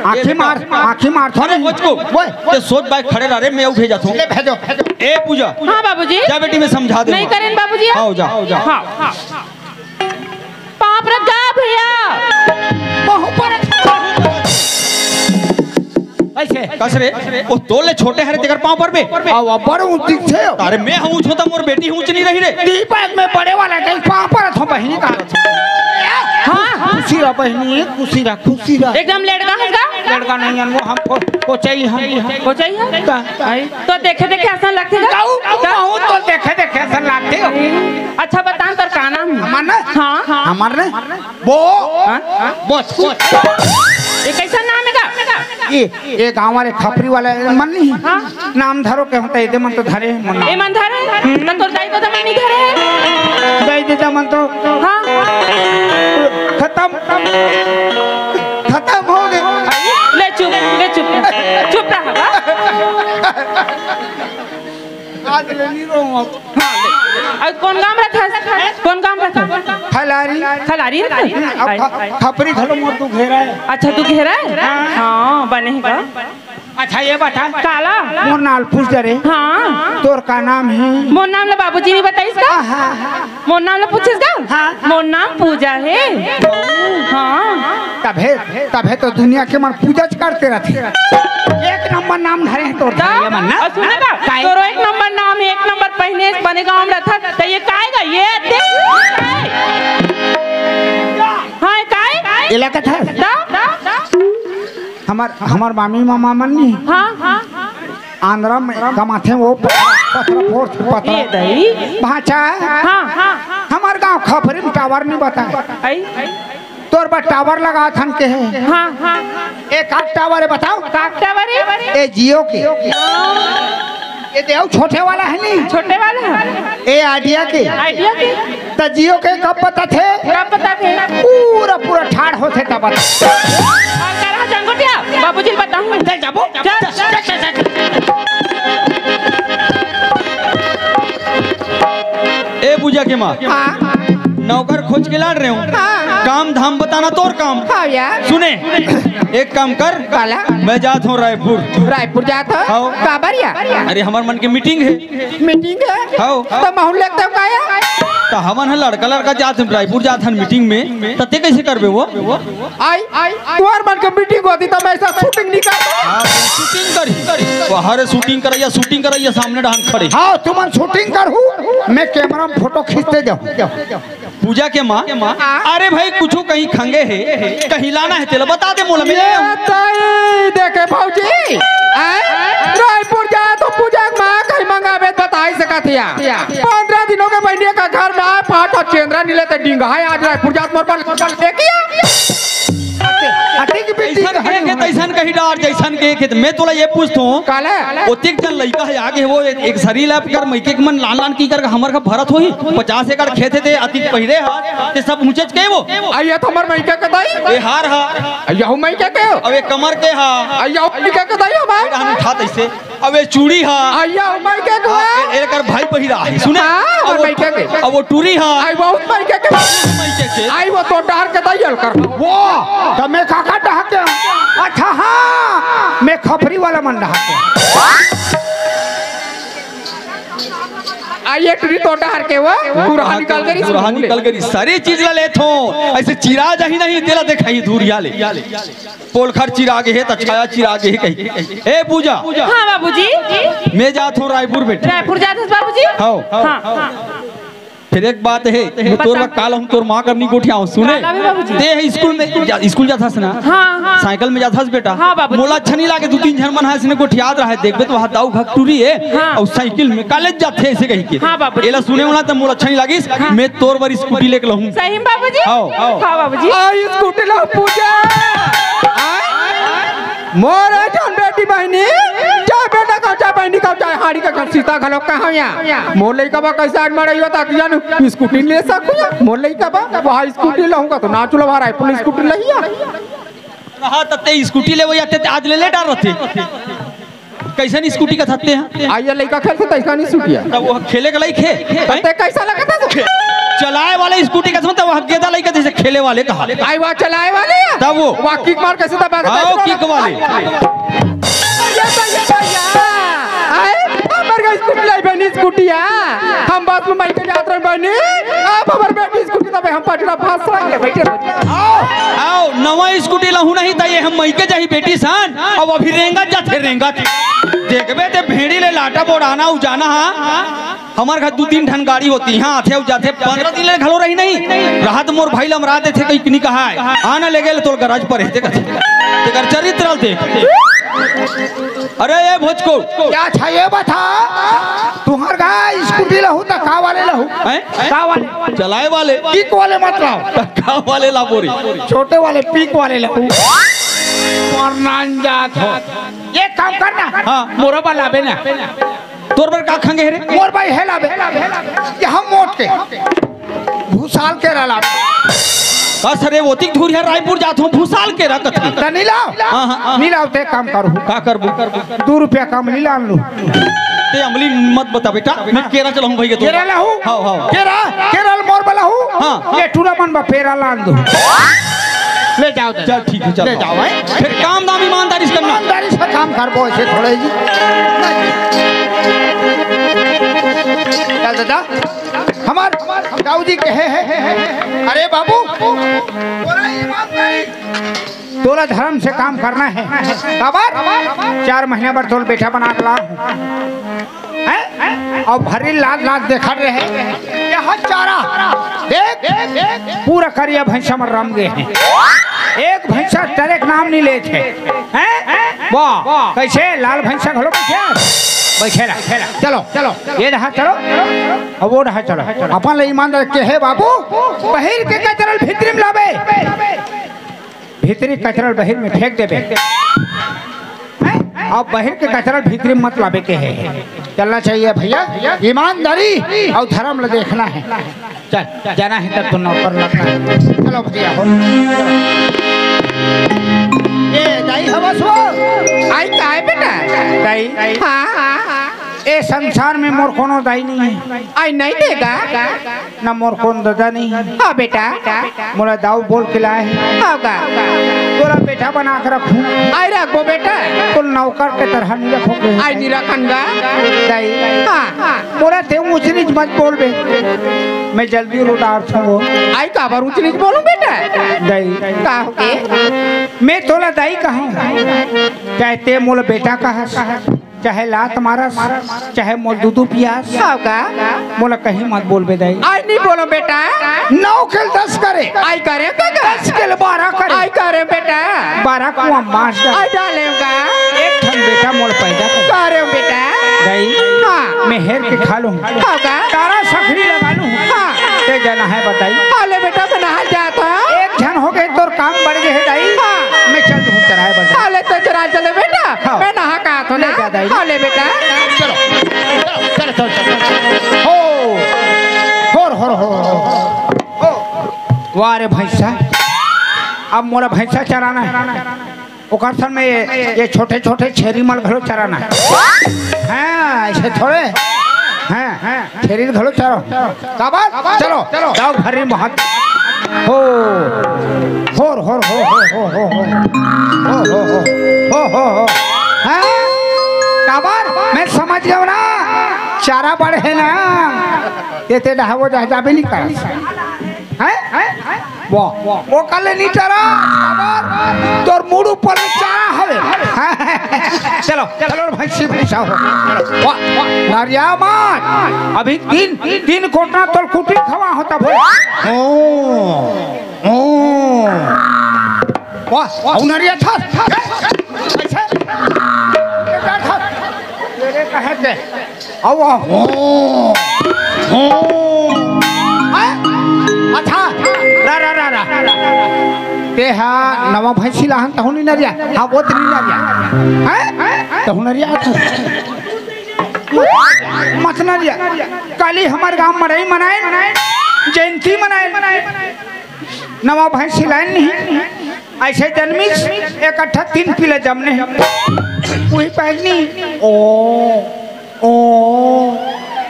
आँखी मार, आँखी मार थोड़े। अरे, मुझको। ओए, ते सोच बाय खड़े रह रे, मैं अउ भेजत हूँ। ले भेजो। ए पूजा। हाँ बाबूजी। जा बेटी, मैं समझा दे। नहीं करें बाबूजी। आओ, जा। हाँ, हाँ। पाँव परत गा भैया। महू परत। ऐसे। कस रे, ओ तोले छोटे हरे तेकर पाँव परबे। आओ, अब्बड़ ऊँच दिखथे। अरे मैं हूँ ऊँच होता, मोर बेटी ऊँच नहीं रही रे। दीपक में बड़े वाला कहीं पाँव परत हो बहिनी का। हाँ। खुशी रह बहिनी, खुशी रह, खुशी रह। एकदम लेड़गा हस गा? लेड़गा नहीं हन, वो हमको कोचई हन। कोचई हन? का? आई। तो देखे देखे असन लगथे गा? कहूँ, का? कहूँ तो देखे देखे असन लगथे हो। अच्छा बता, तोर का नाम हे? हमर ना? हाँ। हमर ना? बो। हाँ? बो। ये कैसा नाम हे गा? ये, ये गाँव वाले खपरी वाले मन नहीं? हाँ। नाम धरो के होता, एदे मन तो धरे हे, मोर नाम। ए मन धरे? त तोर दाई ददा मन नहीं धरे हे? दाई ददा मन तो हाँ। खतम। खतम हो गे। ले चुप, ले चुप। चुप रह बा। आज ले नहीं रहूँ अब। हाँ, ले। अउ कौन गाँव रहिथस? कौन गाँव रहिथस? खलारी। खलारी रहिथस? अब ख-, खपरी घलो मोर दुघेरा हे। अच्छा, दुघेरा हे? हाँ। हाँ, बने हे गा। अच्छा, ये बता। काला? मोर नाम पूछ डरे। हाँ। तोर का नाम हे? मोर नाम ल बाबूजी नहीं बताइस का? आहा। मोर नाम ल पूछिस का? हाँ। मोर नाम पूजा हे। हाँ। तभे, तभे तो दुनिया के मन पूजा करते रहिथे। एक नंबर नाम धरे हे तोर त? धरे मन ना। अउ सुन ना, काहे? तोरो एक नंबर नाम हे, एक नंबर पहिने बने गाँव में रहिथस, त ये काय गा? ये दे। हाँ, काय? एला कथस? त? हमर, हमर मामी मामा मन नहीं? हाँ, हाँ, हाँ। आंध्रा में कमाथे वो पथरा, पथरा फोर, पथरा। ए दई। भांचा। हाँ, हाँ, हाँ। हमर गाँव खपरी में टावर नहीं बताए। आई। तोर बर टावर लगाथन के हे। हाँ, हाँ। ए का टावर हे बताओ? का टावर हे? ए जियो के। ये देव छोटे वाला हे नहीं? छोटे वाला हे। ए आइडिया के। आइडिया के। त जियो के कब बताथे? कब बताथे? पूरा, पूरा ठाढ़ होथे तब बता। अउ करा जंगोटिया, बाबूजी ल बताहूँ। चल जाबो। चल, चल, चल, चल। ए पूजा के माँ। हाँ। नौकर खोज के लान रहे हूँ। हाँ। काम धाम बताना तोर काम। हाँ यार। सुने, एक काम कर। काला? मैं जात हूँ रायपुर। रायपुर जात हो? हाँ। काबर या? अरे हमर मन के मीटिंग हे। मीटिंग हे? हाँ। त महू ल लेगथस का या? त हमन ह लड़का लड़का जात हन रायपुर जात हन मीटिंग में, त ते कैसे करबे वो? आई, आई, तुहर मन के मीटिंग होती त मैं ऐसा शूटिंग नहीं करता। हाँ, शूटिंग करी। वो हर शूटिंग करैया, शूटिंग करैया सामने डहान खड़े। हाँ, तुमन शूटिंग करहू, मैं कैमरा में फोटो खींचते जाहूँ। पूजा के माँ, हाँ। अरे भाई, कुछु कहीं खंगे हे, कहीं लाना हे, तेला बता दे मोला, मैं ले ये आऊँ। तई देखे भौजी, हैं? रायपुर जा तो पूजा के माँ कहीं मंगाबे, बताई सकत हिया। पंद्रह दिनों के बहिनी का घर में आए, पाँच ठो चेंदरा नी लेते, डिंगा हे आज रायपुर जात मोर पर, मोर पर लेके आ। अति, अति की बीच जइसन कहे के तइसन कही डार, जइसन कहे के। मैं तोला ये पूछथों, काला? ओतिक जन लइका हे आगे, वो एक, एक सरी ला कर मइके के मन लान लान की कर हमर का भरत होही। पचास एकड़ खेत हे ते अतिक पहिरे हा, ते सब ऊंचेच कहे वो। आ ये तो हमर मइके के दाई। ये हार हा। आ यहू मइके के हो। अब ये कमर के हा। आ यहू मइके के दाई हमार। हम उठा तइसे। अब ये चूड़ी हा। आ यहू मइके के हाँ, हो। ए-, एकर भाई पहिरा हे, सुने? हाँ, अब वो मइके के। अब वो टूरी हा। आई बहुत मइके के। मइके के। आई वो तो डार के दाई अलकर। वो, त मैं काका डहा के। अच्छा, हाँ, मैं खपरी वाला मन डहा के। आ ये टूरी तो डार के वो, कुरहा निकल करी। कुरहा निकल करी। सारी चीज ला लेथों, अइसे चिरा जाही नहीं, तेला देखाही धुरिया ले। पोलखर चिरा गे हे, त छाया चिरा गे हे कही। ए पूजा, हाँ बाबूजी। मैं जात हों रायपुर बेटा। रायपुर जात हस बाबूजी? हव। हाँ, हाँ। फेर एक बात हे, मैं तोर बता। बर काल हूँ, तोर माँ कर नी गोठियाऊँ, सुने? काला भी बाबूजी। ते हे स्कूल में जा, स्कूल जात हस ना? हाँ, हाँ। साइकिल में जात हस बेटा? हाँ बाबूजी। मोला अच्छा नी लागे, दू तीन झन मन हा अइसने गोठियात रहे, देखबे त वहाँ दाऊ घक टूरी हे, हाँ। अउ साइकिल में कॉलेज जाथे अइसे कही के। हाँ बाबूजी। एला सुने वाला त मोला अच्छा नी लागिस, हाँ। मैं तोर बर स्कूटी लेके लहूँ। सही में बाबूजी? हव, हव। हाँ बाबूजी। आ स्कूटी ला पूजा। आ? मोर एक झन बेटी बहिनी, चाहे बेटा का, चाहे बहिनी का, चाहे हाड़ी का, सीता घलो कहा या। मोर लइका बा कइसे आज मड़ई होता कि जानू, स्कूटी ले सकूँ या। मोर लइका बा, वहाँ स्कूटी लहूँगा त ना चलो, वहाँ रायपुर स्कूटी लहिया। रहा तते स्कूटी ले, वो या ते आज ले ले डार रहते। कइसन स्कूटी का थत्ते हैं? आ ये लइका खेलथे तइसन स्कूटी हे। त वो खेले के लाइक हे? त ते कइसा लगत हे? चलाए वाले स्कूटी का समझ, त वो गेदा लइका जइसे खेले वाले कहा। आई वा चलाए वाले? तब वो। वा किक मार कइसे दबा के आओ दबा किक वाले। ये भैया, ये भैया। आए, हमर का स्कूटी लाई बनी स्कूटी हे। हम बस में बैठ के जात रहे बनी। अब हमर बेटी स्कूटी तबे हम पटरा फांस रहे बैठे। आओ, आओ, नवा स्कूटी लहू नहीं त ये हम मइके जाही बेटी सन। अब अभी रेंगत जाथे, रेंगत। देखबे ते भेड़ी ले लाटा बोड़ाना उजाना हा। हमर घर दू तीन ठन गाड़ी होती, हाँ, आथे अउ जाथे, पंद्रह दिन ले घलो रही नहीं। राहत मोर भाई लमरा देथे, कहीं नी कहा हे। आना ले गेल तोर गरज पर हे, ते कथे। तेकर चरित्र ल देख। अरे ए भोजको। क्या अच्छा ये बता, तुहर गा स्कूटी लहू त का वाले लहू? हैं? का वाले? चलाए वाले। किक वाले मत लाव। का वाले ला बोरी? छोटे वाले पिक वाले लहू। मरना जात हो। एक काम करना। हाँ। मोरो बा लाबे ना। तोर बर का खंगे हे रे? मोर भाई हे लाबे। ये हम मोट के। भूसाल के रला। का सरे ओतिक धुरिहा रायपुर जात हूँ, भूसाल के रकत हूँ। त नी लाव? हाँ, हाँ, हाँ। नी लाव ते काम करू। का करबू? दू रुपया कम नी लान लू। ते अमली मत बता बेटा, मैं केरा चलाऊं भाई के तो। केरा लाहू? हाँ, हाँ। केरा, केरा ल मोर बलाहू? हाँ। ये टूरा मन बा पेरा लान दो। ले जाओ दादा। चल ठीक है, चल। ले जाओ, हैं? फिर काम दाम ईमानदारी से करना। ईमानदारी से काम करबो, ऐसे थोड़े जी। चल दादा, हमार दाऊ जी कहे हैं, अरे बाबू, तोला धर्म से काम करना है। काबर? चार महीना बर तोला बेटा बना के ला हूँ। हैं? अउ भरी लात लात देखत रहे। यहाँ चारा देख, पूरा करिया भैंसा मन रम गे हे। एक भैंसा टरे के नाम नी लेत हे। हैं? वाह, कइसे लाल भैंसा घलो बइठे? बइठे ला। चलो, चलो, ये रहा चलो, अउ वो रहा चलो। अपन ले ईमान रख के हे बाबू, बहिर के कचरा ल भीतरी में लाबे। भीतरी कचरा ल बहिर में फेंक देबे। हैं? अउ बहिर के कचरा ल भीतरी में मत लाबे के हे। चलना चाहिए भैया, ईमानदारी अउ धर्म ल देखना है। चल, जाना है तब तो नौकर लगना है। चलो भैया हो। ए, दाई हवस हो। आई काय बेटा? दाई। हाँ, हाँ, हाँ। ए संसार में मोर कोनो दाई नहीं है। आई नहीं देगा। ना मोर कोन ददा नहीं। हाँ बेटा। मोला दाऊ बोल के लाए हे। हाँ गा। तोला बेटा बना के रखूं। आई रखबो बेटा। तोला नौकर के तरह नहीं रखोगे। आई नहीं रखन गा। दाई। हाँ। मोला ते ऊंच नीच मत बोलबे। मैं जल्दी रोडार छूंगो। आई काबर ऊंच नीच बोलूं बेटा? दाई। का होगे? मैं तोला दाई कहूं। चाहे ते मोला बेटा कहस। चाहे लात मारस, चाहे मोल दूधू पियास। हव का? मोला कहीं मत बोलबे दाई। आज नहीं बोलो बेटा। नौ के दस करे। आई करे का? दस के बारह करे। आई करे बेटा। बारह कुआं मार डाले। आई डाले का? एक ठन बेटा मोल पैदा कर। करे बेटा। दाई, हाँ। मैं हेर के खा लूं। हव का? तारा सखरी लगा लूं। हाँ। ते जाना है बताई। हाले बेटा, बनाल जात हे। एक झन हो गे तोर काम बढ़ गे हे दाई। हाँ। मैं चल, तू चराए बर जा। अले तो चरा चले बेटा, हाँ। मैं नहा का आथों ना। ले जा दाई। अले बेटा। चलो, चलो, चलो, चलो, चलो। हो, हो, हो, हो। वाह रे भैंसा, अब मोला भैंसा चराना हे। ओकर संग में ये, ये छोटे-छोटे छेरी मन घलो चराना हे। हाँ, अइसे थोड़े। हाँ, हाँ, छेरी घलो चरो। काबर? चलो, चलो। जाओ घर में हाथ। हो। होर, होर, हो, हो, हो, हो, हो। हो, हो, हो। हो, हो, हो। हाँ? काबर? मैं समझ गेंव ना। चारा बढ़े ना। ये ते डहावो जा, जाबे नहीं कर। हैं? हैं? वाह, वो काले नहीं चरा, खबर, तोर मुड़ ऊपर में चारा हवे। चलो, चलो रे भैंसी, भैंसा हो। वाह, वाह, नरिया मार। अभी तीन, तीन कोटना तोर कुटी खवा होता भाई। ओ, ओ। वाह, वाह, नरिया था। ऐसे? मेरे कहे के। अउ, अउ, हो, हो। हैं? अच्छा, रा, रा, रा, रा। ते हा नवा भैंसी लाहन तहु नी नरिया। हाँ, वो तो नी नरिया। हैं? तहु नरिया था। मत नरिया। काली हमर गांव मड़ई मनाए, जयंती मनाए। नवा भैंसी लाइन नहीं। अइसे जनमिस, एक अट्ठा तीन पीला जमने। वही पहनी। ओ, ओ,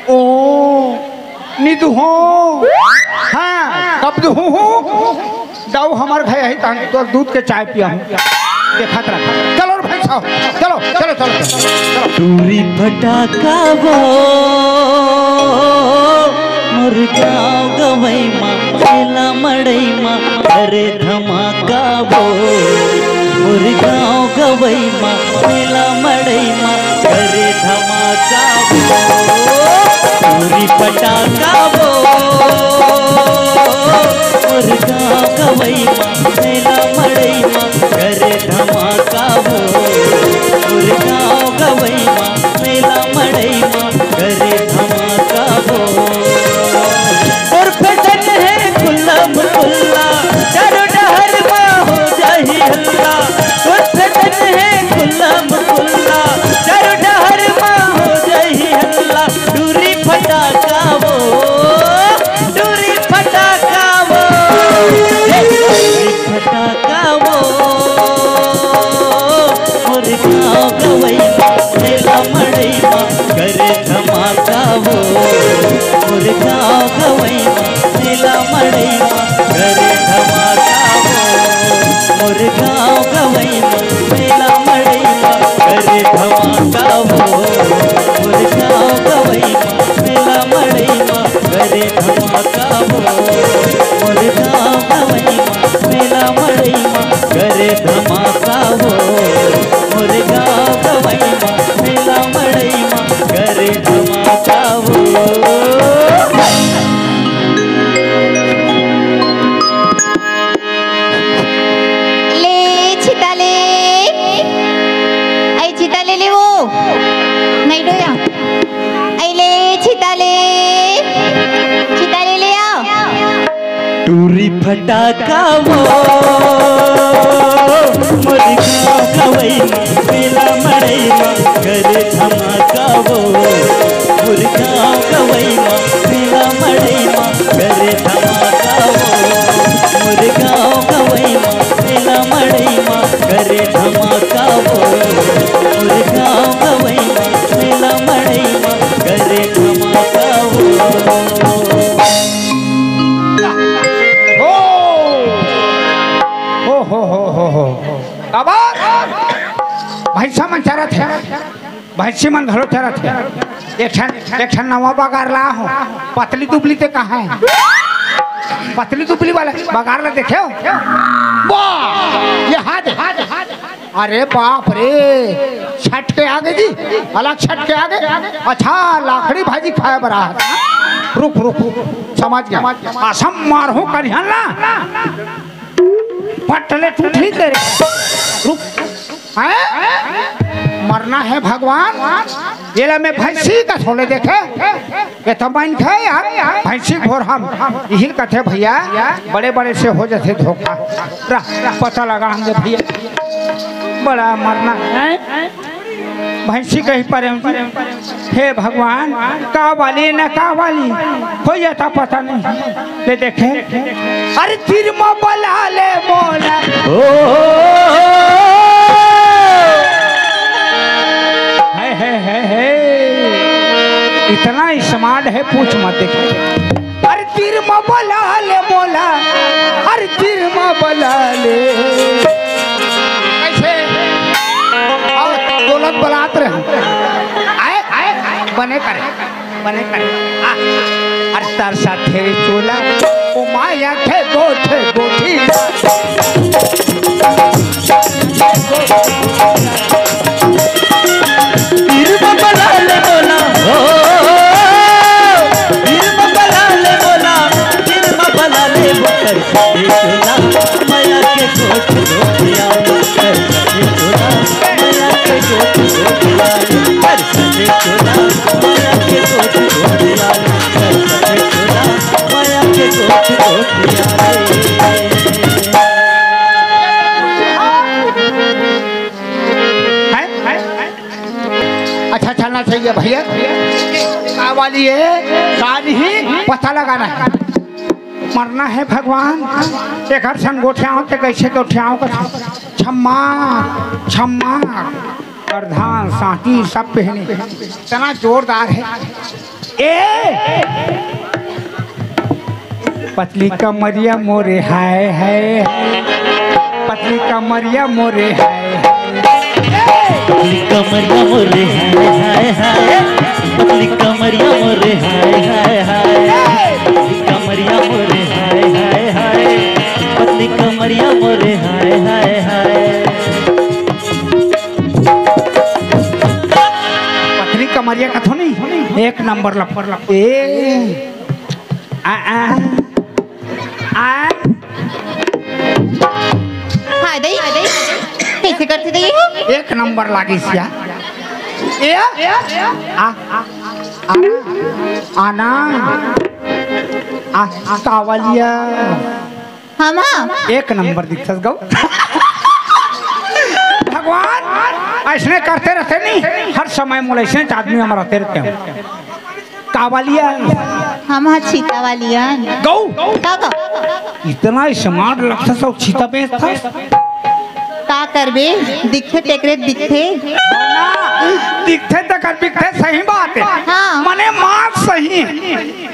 ओ, निदुहो। हाँ, कब दुहू हूँ? दाऊ हमर घर यही तान तोर दूध के चाय पिया हूँ। देखत रह। चलो रे भाई साहब, चलो, चलो, चलो, चलो। टूरी फटाका वो, मोर गाँव गवई मा, मेला मड़ई मा, करे धमाका वो। मोर गाँव गवई मा, मेला मड़ई मा, करे धमाका वो। टूरी फटाका वो, मोर गाँव गवई मा, मेला मड़ई मा, करे धमाका वो। मोर गाँव गवई मा, मेला मड़ई मा, करे धमाका वो। तोर फैशन हे खुल्लम खुल्ला, चारों डहर मा हो जाही हल्ला। तोर फैशन हे खुल्लम खुल्ला, चारों डहर मा हो जाही हल्ला। टूरी फटाका वो, टूरी फटाका वो, हे टूरी फटाका वो। मोर गाँव गवई मा, मेला मड़ई मा, करे धमाका वो। मोर गाँव गवई मा, मेला मड़ई मा, करे धमाका वो। मोर गाँव गवई मा, मेला मड़ई मा, करे धमाका वो। मोर गाँव गवई मा, मेला मड़ई मा, करे धमाका वो। मोर गाँव गवई मा, मेला मड़ई मा, करे धमाका वो। मोर गाँव गवई मा, मेला मड़ई मा, करे धमाका वो। ले छिता ले, अई छिता ले ले वो, नहीं डोया। अई ले छिता ले, छिता ले ले आओ। टूरी फटाका वो, मोर गाँव गवई मा, मेला मड़ई मा, करे धमाका वो। मोर गाँव गवई मा, मेला मड़ई मा, करे धमाका वो। मोर गाँव गवई मा, मेला मड़ई मा, करे धमाका वो। मोर गाँव गवई मा, मेला मड़ई मा, करे धमाका वो। हो। हो, हो, हो, हो, हो। अब भैंसा मन चरत हे। भैंसी मन घलो चरत हे। एक ठन, एक ठन नवा बगार ला हो। पतली दुबली ते कहाँ हे? पतली दुबली वाला बगार ला देखे हो? वाह! ये हाथ हे। अरे बाप रे! छठ के आगे जी, अलग छठ के आगे। अच्छा, लाखड़ी भाजी खाए बर आ। रुक, रुक, रुक, समझ गेंव। असम मारहूँ करिहन ना। पटले टूटही तेरे। रुक। हैं? मरना हे भगवान। येला मैं भैंसी कस होले देखे। ये तो मन खे यार, भैंसी भोर हम। इही कथे भैया, बड़े बड़े से हो जथे धोखा। रह, पता लगा हमने भैया। बड़ा मरना है। भैंसी कही परे हूँ जी। हे भगवान, का वाली न का वाली, हो जाता पता नहीं। ले देखे, अरे तीर म बला ले मोला। ओ, है, है, है, है। इतना स्मार्ट है, पूछ मत। देखे, अरे तीर म बला ले मोला, अरे तीर म बला ले। कैसे? और दौलत बलात रहे। आए, आए, आए, बने करे, बने करे। आ, अरे तार साथे चोला, ओ माया के गोठे गोठी। तीर म बला ले मोला, हो, तीर म बला ले मोला, तीर म बला ले मोला, कर सके चोला, माया के गोठ गोठिया, कर सके चोला, माया के गोठ गोठिया, कर सके चोला, माया के गोठ गोठिया, कर सके चोला, माया के गोठ गोठिया रे। हैं? हैं? अच्छा, चलना चाहिए भैया। का वाली है, का नहीं, पता लगाना है। मरना है भगवान, एकर संग गोठियाओ ते कैसे गोठियाओ का? छम्मा, छम्मा, प्रधान, साटी सब पहने, इतना जोरदार है। ए! पतली कमरिया मोरे हाय, हाय, हाय। पतली कमरिया मोरे हाय, हाय। पतली कमरिया मोरे हाय, हाय, हाय। पतली कमरिया मोरे हाय, हाय, हाय। पतली कमरिया मोरे हाय, हाय, हाय। पतली कमरिया मोरे हाय, हाय, हाय। पतली कमरिया कथो नहीं, एक नंबर लफर लफर। ए, आ, आ, आ। हाय दई, कैसे करथे दई हो? एक नंबर लागिस या। ए, आ, आ, आना, आना, आ, कावलिया। हम हाँ। एक नंबर दिखथस गऊ। भगवान, ऐसने करते रहते नहीं, हर समय मोला ऐसने आदमी हम रहते रहते हैं। कावलिया। हम हाँ छीता वाली हन। गऊ। का गऊ? इतना स्मार्ट लगथस अउ छीता बेचथस। का करबे, दिखथे तेकरे दिखथे। दिखथे त कर बिकथे, सही बात है। हाँ। मने मात सही है।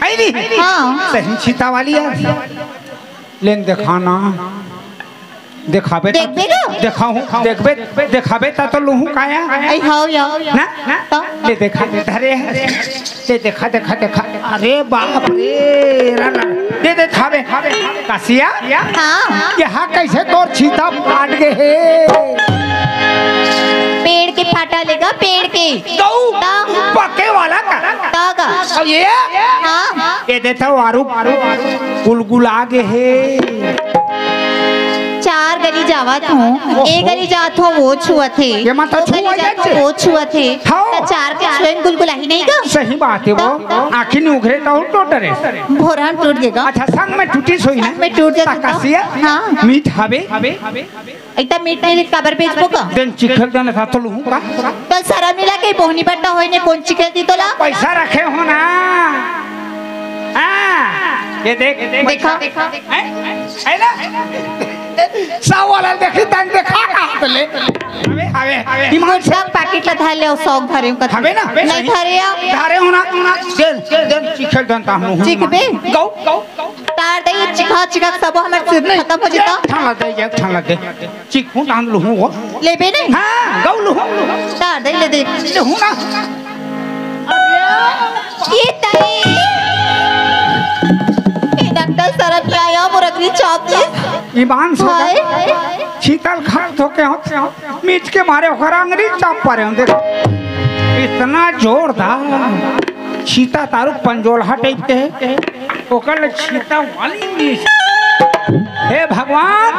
है नहीं? हाँ। सही छीता वाली है। लेन देखाना। देखाबे त देखबे ना? देखाहूँ, देखबे, देखाबे त तो लूहूँ काया। ऐ हव या। ना? ना? तो? ले देखा, धरे है। ले देखा, देखा, देखा। अरे बाप रे, रा, रा। दे, दे, खाबे। कासिया? हाँ। यहाँ कैसे तोर छीता फाट गे हे? पेड़ के फाटा लेगा, पेड़ के। गऊ, का? पके वाला का? का का? अब ये? हाँ। ये देता वारू, गुलगुला गे हे। चार गली जावत हूँ, ओहो। एक गली जात हूँ, वो छुअत हे। ये मत वो छुआ गली जात जाते। हूँ, वो छुअत हे। हाँ। त चार के छुए में गुलगुलाही नहीं गा? सही बात है वो। तो? आँखी नहीं उघरे तो उल्टो डरे। भोरहन टूट गे गा। अच्छा, संग में टूटी सोई ना? संग में टूट जात ता हूँ। कासिया? हाँ। मीठ हवे? एकदम मीठ नहीं, काबर बेचबो का? देन चिखल देन था तो लूहूँ का? तो सरम मिला के बोहनी बट्टा होई ने कौन चिखल दी तोला? पैसा रखे हो ना? हाँ, ये देख, देखा। हैं? है ना? सौ वाला देखी तन देखा कहाँ तो ले? हवे, हवे, हवे। दिमाग सब पैकेट ला धर ले, सौ धरे हो कथी? हवे ना? नहीं धरे या? धरे हो ना? देन, देन चिखल देन ता हम लोग। चिखबे? गौ, गौ। तार दे, चिखा, चिखा, सब हमर सिर खत्म हो जाता। ठान ला दे, ये ठान ला दे। चिखहूँ, ठान लूहूँ वो। लेबे नहीं? हाँ, गौ लूहूँ। तार दे, ले दे। लूहूँ ना। ये तई। ये डॉक्टर सरत आया, मुरगरी चौकी। ईमान से हाय। शीतल खात होके हो, मीच के मारे ओकर अंगरी चाप परे हो, देखो। इतना जोरदार। छीता तारू पंजोलहा टाइप के हे, ओकर ले छीता वाली मीस। हे भगवान,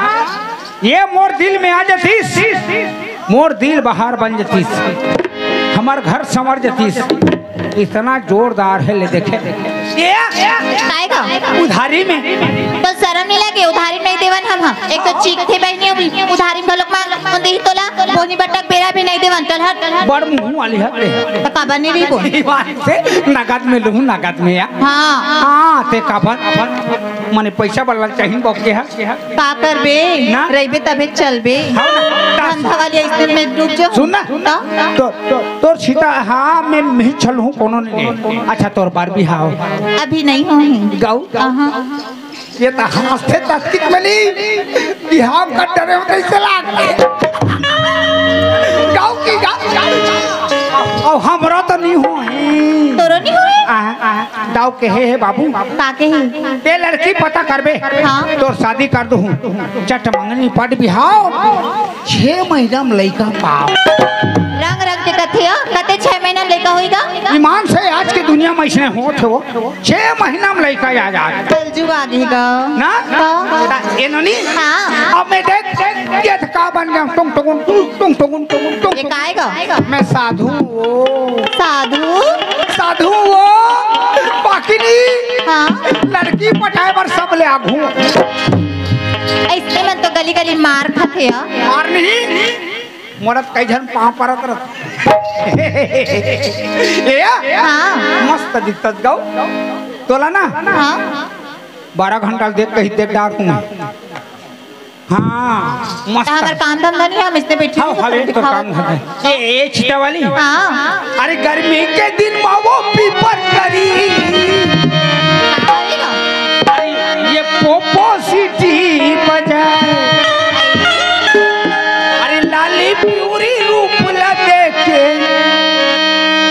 ये मोर दिल में आ जतीस, मोर दिल बहार बन जतीस, हमर घर संवर जतीस। इतना जोरदार हे, ले देखे। ये काय का? उधारी में। तो शरम नहीं लगे? उधारी नहीं देवन हम, हाँ। एक तो चीखथे बहिनी, उधारी में घलोक मांग, उन देही तोला, बोनी बटक बेरा भी नहीं देवन, चल हट। बड़ मुंह वाली हटे। तो काबर नहीं रही बोन? ई बात से नगद में लूहूं, नगद में या। हाँ। हाँ, ते काबर? मने पैसा वाला चाहिए बौके है। का करबे? ना। रहिबे तबे चलबे। हाँ ना। धंधा वाली ऐसे में डूब जा। सुन ना। तो? तो, तो, तोर सीता, हाँ, मैं, मैं चलूं, कोनो नहीं। अच्छा, तोर बार भी हाव। अभी नहीं हो ही। गाऊ? हाँ। ये तो हाथ से तस्कित मिली। बिहाव कर डरे हो कैसे लाग। गाऊ की गाऊ। अब हमरा तो नहीं हो ही। तोरो नहीं हो ही? आ, आ। दाऊ कहे हे बाबू, का कहे? ते लड़की पता करबे, हाँ। तोर शादी कर दूहूं। चट मंगनी पट बिहाव, छह महीना में लइका पाव। रंग रंग के कथे हो, कते छह महीना में लइका होई गा? ईमान से आज के दुनिया में अइसने होत हो, छह महीना में लइका आ जात। कलजुग आ गई गा। ना? तो? ता एनो नी? हाँ। अब मैं देख, ये तो का बन गया, टुंग टुंग टुंग टुंग टुंग टुंग। ये काय गा? मैं साधु। साधु? साधु वो, बाकी नहीं। हाँ। लड़की पटाए बर सब ले आगू। ऐसे मन तो गली गली मार खाथे, हाँ। मार नहीं, मोरत कई झन पाँव परत रह। ए, हाँ। मस्त दिखत गाऊ। तोला ना? हाँ। बारह घंटा देख कहीं देख डार हूँ। हाँ, मस्त। त हमर काम धंधा नहीं है, हम इसने बैठे हाव, हैं, हाव, तो एक तो दिखाओ। काम धंधा। ये, ये छिटा वाली? हाँ। अरे, गर्मी के दिन में वो पीपर तरी। अरे, ये पोपो सीटी बजाए। अरे, लाली प्यूरी रूप ला देख के।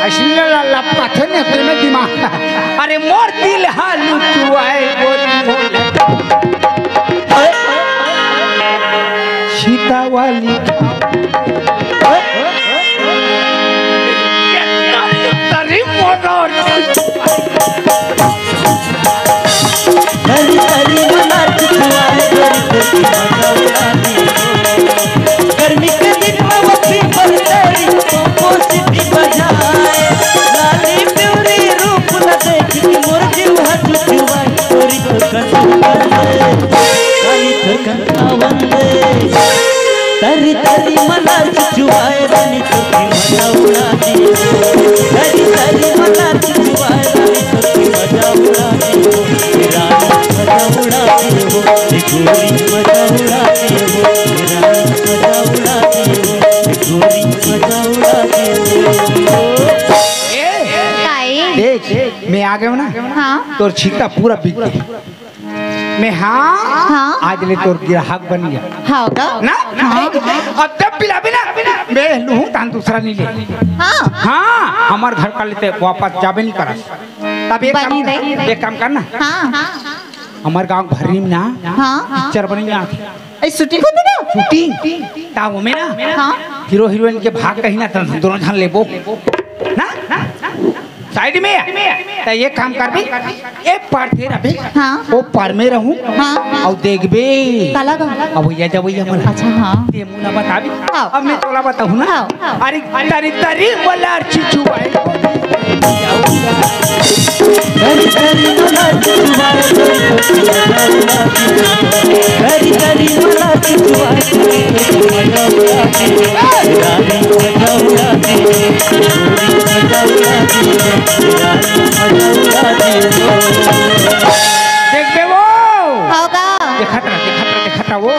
अश्विनी ला लपका थे ने, अपने में दिमाग। अरे, मोर दिल हालू तू आए, गोरी मोर। सीता वाली। तरी मोर। तरी तरी मना चुचुआए, तरी तरी मना उड़ानी। गर्मी के दिन में वो पीपर तरी, पोपो सीटी बजाए। लाली प्यूरी रूप न देख के मोर जीव हा चुचुआए, तोरी तो कंदू कंदे, रानी तो कंदू वंदे। तरी तरी मला चुचुआए, रानी तो की मजा उड़ा दी। तरी तरी मला चुचुआए, रानी तो की मजा उड़ा दी। रानी मजा उड़ा दी, गोरी मजा उड़ा दी। रानी मजा उड़ा दी, गोरी मजा उड़ा दी। ए, काई? देख, मैं आ गया हूँ ना, हाँ। तोर छीता पूरा बिक गया। मैं हाँ, हाँ। आज ले तोर ग्राहक बन गया। हाँ का? ना? हाँ। अब जब पिलाबे ना, मैं लूहूं तान दूसरा नहीं ले। हाँ। हाँ, हमार घर का लेते वापस जाबे नहीं करस। तब एक काम, बनी दे। एक काम करना। हाँ। हमार गांव भर्री में ना, हाँ। पिक्चर बन गया। ए, shooting होथे ना? Shooting? ता वो में ना, हाँ। Hero heroine के भाग कहीं ना, त दोनों झन लेबो। ना? Side में? त ये काम करबे, ए पार थे रबे, हाँ। वो पार में रहूं, हाँ। अउ देखबे। काला का? अब भैया जब भैया मन। अच्छा, हाँ। ते मुला बताबी। हाँ। अब मैं तोला बताहूं ना। हाँ। अरे, तरी तरी मला चुचुआए। तरी तरी मला चुचुआए। तरी तरी मला चुचुआए। देख बे वो। होगा। देखत रह, देखत रह, देखत रह वो।